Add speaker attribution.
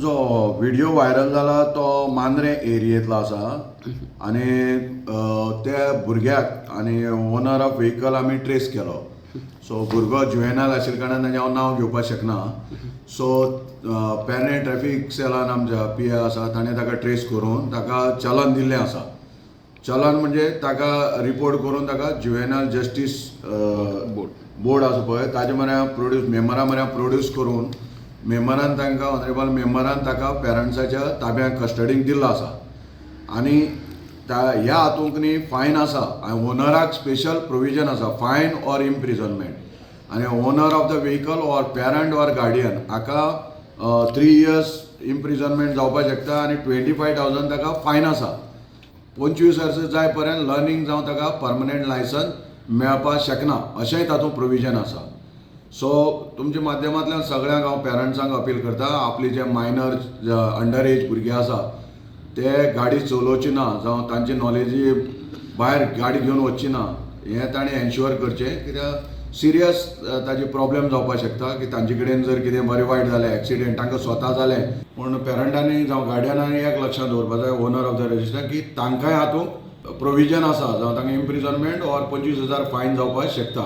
Speaker 1: जो video viral जाला तो मांद्रें एरियेंतलो आसा आनी त्या भुरग्याक आनी ओनर ऑफ व्हेकल आमी ट्रेस केलो. सो भुरगो जुवेनाल आशिल्ल्या कारणान ताजें हांव नांव घेवपाक शकना. सो पेडणे ट्रॅफीक सेलान आमच्या पी I आसा, ताणें ताका ट्रेस करून ताका चलन दिल्लें आसा. चलन म्हणजे ताका रिपोर्ट करून ताका जुवेनाल जस्टीस
Speaker 2: बोर्ड.
Speaker 1: बोर्ड आसा पळय, ताजे म्हऱ्या प्रोड्यूस, मेंबरा म्हऱ्या प्रोड्यूस करून मेंबरान तांकां, ऑनरेबल मेंबरान ताका पेरंट्साच्या ताब्यांत, कस्टडीक दिल्लो आसा. आनी ह्या हातूंक न्ही फायन आसा आनी ओनराक स्पेशल प्रोविजन आसा, फायन ऑर इम्प्रिजनमेंट. आनी owner of the vehicle or parent or guardian हाका 3 इयर्स इम्प्रिजनमेंट जावपाक शकता आनी 25,000 ताका फायन आसा. 25 वर्सां जाय पर्यंत लर्नींग जावं ताका परमनंट लायसन्स मेळपाक शकना, अशेंय तातूंत प्रोविजन आसा. सो तुमच्या माध्यमांतल्यान सगळ्यांक हांव पेरंट्सांक अपील करता, आपली जे मायनर, अंडर एज भुरगे आसा, ते गाडी चलोवची ना जावं तांची नॉलेजी भायर गाडी घेवन वचची ना, हें ताणें एन्श्युअर करचें, कित्याक सिरियस ताजी प्रॉब्लेम जावपाक शकता की तांचे कडेन जर कितें बरें वायट जालें, एक्सिडेंट तांकां स्वता जालें. पूण पेरंटांनी जावं गार्डियनांनी एक लक्षांत दवरपाक जाय, ओनर ऑफ the register, की तांकांय हातूंत प्रोविजन आसा, जावं तांकां इम्प्रिजनमेंट ऑर 25,000 फायन जावपाक शकता.